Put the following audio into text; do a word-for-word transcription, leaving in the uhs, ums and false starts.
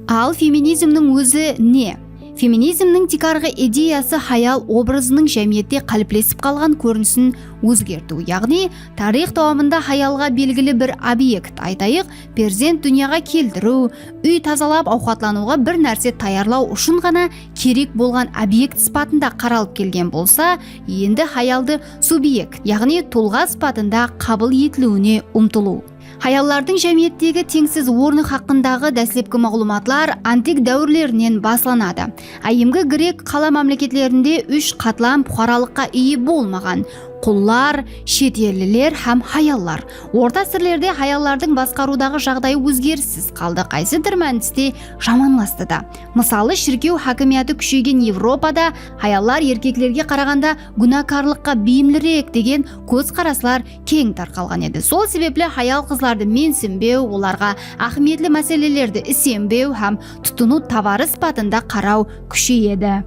Al feminizmniń ózi ne? Feminizmniń tiykarǵı ideyası hayal obrazınıń jámiyette qáliplesip qalǵan kórinisin ózgertiw, yaǵnıy tariyx dawamında hayalǵa belgili bir obyekt, aytayıq, perzent dúnyaǵa keltiriw, úy tazalap, awqatlanıwǵa bir nárse tayarlaw ushın ǵana kerek bolǵan obyekt sıpatında qaralıp kelgen bolsa, endi hayaldı subyekt, yaǵnıy tulǵa sıpatında qabıl etiliwine umtılıw. Hayallardıń jámiyettegi teńsiz ornı haqqındaǵı dáslepki maǵlıwmatlar antik dáwirlerinen baslanadı. Áyyemgi grek qala mámleketlerinde úsh qatlam puqaralıqqa iye bolmaǵan: qullar, shet elliler hám hayallar. Orta ásirlerde hayallardıń basqarıwdaǵı jaǵdayı ózgerissiz qaldı, qaysıdur mániste jamanlastı da. Mısalı, shirkew hákimiyatı kúsheygen Evropada hayallar erkeklerge qaraǵanda gúnakarlıqqa beyimlirek degen kózqaraslar keń tarqalǵan edi. Sol sebepli hayal-qızlardı mensinbew, olarǵa áhmiyetli máselelerdi isenbew hám tutınıw tovarı sıpatında qaraw kúsheyedi.